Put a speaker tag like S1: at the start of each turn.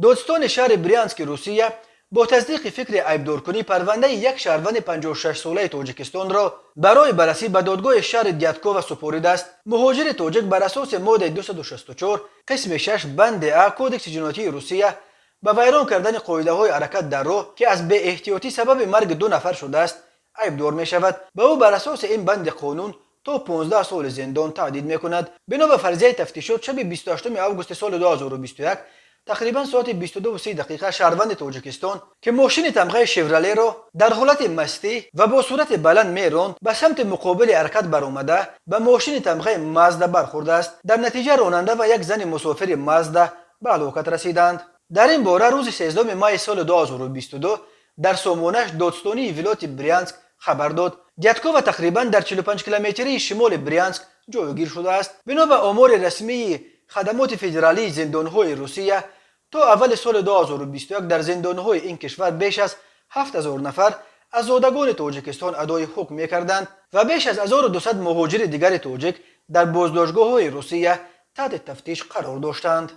S1: Додстони шаҳри Брянски Русия бо тасдиқи фикри айбдоркунӣ парвандаи як шаҳрванди 56-солаи Тоҷикистонро барои баррасӣ ба додгоҳи шаҳри Дядкова супоридааст. Муҳоҷири тоҷик бар асоси моддаи 264 қисми 6 банди а Кодекси ҷиноятии Русия ба вайрон кардани қоидаҳои ҳаракат дар роҳ, ки аз беэҳтиётӣ сабаби марги ду нафар шудааст, айбдор мешавад. Ба ӯ бар асоси ин банди қонун то 15 соли зиндон таҳдид мекунад. Бино ба фарзияи тафтишот, шаби 28 августи соли 2021 тақрибан соати 22:30 дақиқа шаҳрванди Тоҷикистон, ки мошини тамғаи Шевралеро дар ҳолати мастӣ ва бо суръати баланд меронд, ба самти муқобили ҳаракат баромада, ба мошини тамғаи Мазда бархӯрдааст. Дар натиҷа ронанда ва як зани мусофири Мазда ба ҳалокат расиданд. Дар ин бора рӯзи 13 майи соли 2022 дар сомонаш додстонии вилояти Брянск хабар дод. Дядкова тақрибан дар 45 километрии шимоли Брянск ҷойгир шудааст. Бино ба омори расмии Хадамоти федералии зиндонҳои Русия, то аввали соли 2021 дар зиндонҳои ин кишвар беш аз 7000 нафар аз зодагони Тоҷикистон адои ҳукм мекарданд ва беш аз 1200 муҳоҷири дигари тоҷик дар боздоштгоҳҳои Русия таҳти тафтиш қарор доштанд.